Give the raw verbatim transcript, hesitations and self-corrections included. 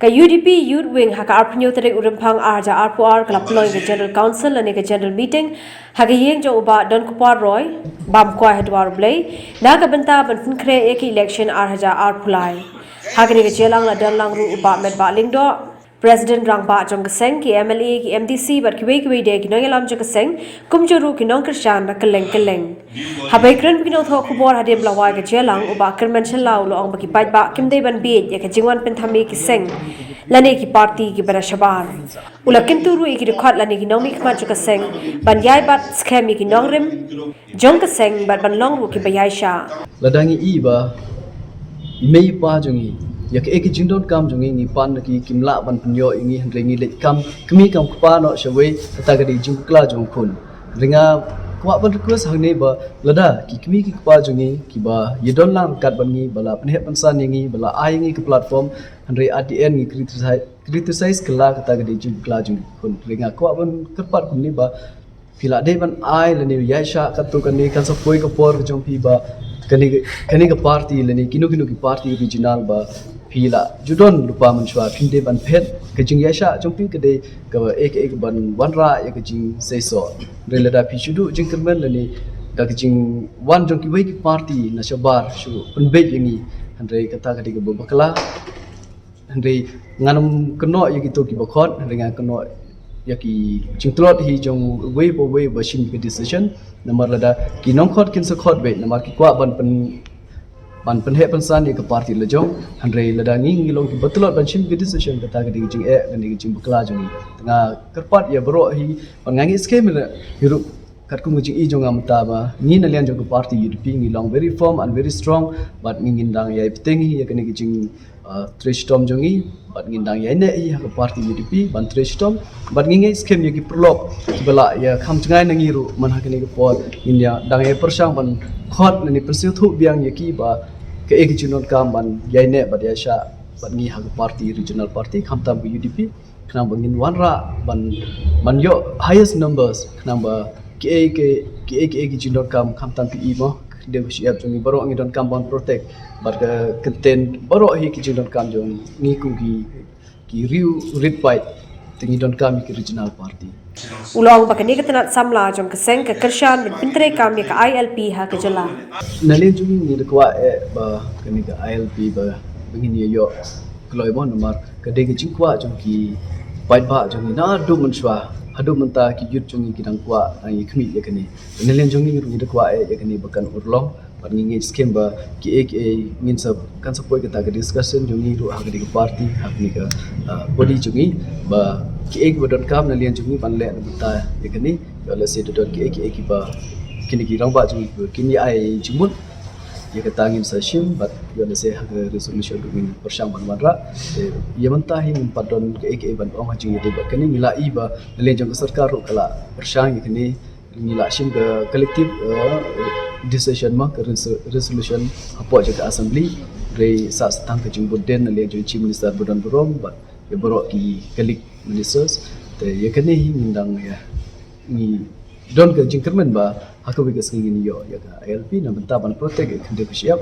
Ka U D P Youth Wing ha ka arphew tarik u Rymphang ar hajar arphew ar ka la pynlong ïa ka General Council lane ka General Meeting ha ka ïing jong u Bah Donkupar Roy, Bamkwai ha Dwar U Blei, na ka bynta ban pynkhreh ïa ka election ar hajar arphew lai. Ha kane ka jingïalang la don lang ruh u Bah Metbah Lyngdoh, President Rangbah jong ka seng, ki M L A, ki M D C bad kiwei kiwei de ki nongïalam jong ka seng, kumjuh ruh ki nongkyrshan na kylleng kylleng. Haba ïakren bad ki nongthoh khubor hadien ba la wai ka jingïalang, u Bah Kyrmen Shylla u la ong ba ki paidbah kim dei ban bieit ïa ka jingwan pynthame ki seng lane ki parti kiba na shabar. U la kyntu ruh ïa ki dkhot lane ki nongmihkhmat jong ka seng ban ïai bat skhem ïa ki nongrim jong ka seng bad ban long ruh kiba ïaishah. Lada ngi i ba i mei i pa jong ngi, ïa kaei ka jingdonkam jong ngi, ngi pan na ki, kim lah ban pynïoh ïa ngi, hynrei ngi leit kam kmie kam kpa noh shawei, kata ka dei jingbakla jong u khun. Hynrei nga kwah ban request hangne ba lada ki kmie ki kpa jong ngi kiba ïadon lang ryngkat bad ngi, ba la pynheh pynsan ïa ngi, ba la ai ïa ngi ka platform, hynrei at the end ngi criticize, criticize kylla, kata ka dei jingbakla jong u khun. Hynrei nga kwah ban kyrpad kumne ba phi la dei ban ai lane ïaishah katto katne, kan sa poi ka por ka jong phi ba kane, kane ka party lane kino kino ki party regional ba phi la ju don lypa mynshuwa, phim dei ban phet. Ka jingïaishah jong phi ka dei kaei kaei ban wanrah ïa ka jingseisoh. Hynrei lada phi shu duh jingkyrmen lane da ka jingwan jong kiwei ki parti na shabar shu pynbeit ïa ngi, hynrei kata ka dei kaba bakla. Hynrei ngan ym kynnoh ïa kito kiba khot, hynrei ngan kynnoh ïa ki jingtlot hi jong uwei pa uwei ba shim ka decision. Namar lada ki nongkhot kin sa khot beit, namar ki kwah ban pyn, ban pynheh pynsan ïa ka parti la jong. Hynrei lada ngi ngi long kiba tlot ban shim ka decision, kata ka dei ka jingeh, ka dei ka jingbakla jong ngi. Te nga kyrpad ïa baroh hi, ban nga ngi skhem ïa ruh katkum ka jing i jong nga mynta ba ngi na liang jong ka parti U D P ngi long very firm and very strong, bad ngi ngin dang ïai bteng ïa kane ka jing, uh, trei shitom jong ngi, bad ngin dang ïai neh hi ha ka parti U D P ban trei shitom, bad ngi ngi skhem ïa ki paralok kiba la ïa kham jngai na ngi ruh man ha kane ka por, ngin ïa dang ïai pyrshang ban khot lane pynsngewthuh biang ïa ki ba kaei ka jingdonkam ban ïai neh bad ïaishah bad ngi ha ka parti, regional party, khamtam ka U D P, khnang ba ngin wanrah ban, ban ïoh highest numbers, khnang ba kiei kiei, kiei kiei ki jingdonkam, khamtam phi i mo, ka dei ka shyiap jong ngi baroh ngi donkam ban protect, bad ka content baroh hi ki jingdonkam jong ngi kum ki, ki riew rit paid, te ngi donkam ïa ki regional party. U la ong ba kane ka tnat samla jong ka seng ka kyrshan ban pyntreikam ïa ka I L P ha ka jylla. Na liang jong ngi ngi da kwah eh ba kane ka I L P ba, ba ngin ïa ïoh kloi mo, namar ka dei ka jingkwah jong ki paidbah jong ngi naduh mynshuwa haduh mynta, ki youth jong ngi ki dang kwah, dang ïa khmih ïa kane. Na liang jong ngi ruh ngi da kwah eh ïa kane ba kan urlong, bad ngi ngeit skhem ba kiei kiei ngin sa, kan sa poi kata ka discussion jong ngi ruh ha kane ka party, ha kane ka, ah, body jong ngi, ba kiei kiba donkam na liang jong ngi ban leh na bynta ïa kane. Ïoh lehse da don kiei kiei kiba kine ki rangbah jong ngi kin ïa ai jingmut ïa kata, ngin sa shim, bad ïoh lehse ha ka resolution ruh ngin pyrshang ban wanrah. Te ïa mynta hi ngim pat don kiei kiei ban ong ha jingïadei bad kane. Ngi la i ba na liang jong ka sorkar ruh ka la pyrshang ïa kane, ngi la shim ka collective, uh, decision mo, ka reso-, resolution hapoh jong ka assembly. Hynrei sa tang ka jingbud dien na liang jong Chief Minister ba don burom bad ïa baroh ki colleague ministers. Te ïa kane hi ngin dang ïa, ngi don ka jingkyrmen ba ha kawei ka sngi ngin ïoh ïa ka I L P na bynta ban protect ïa ka khyndew ka shyiap.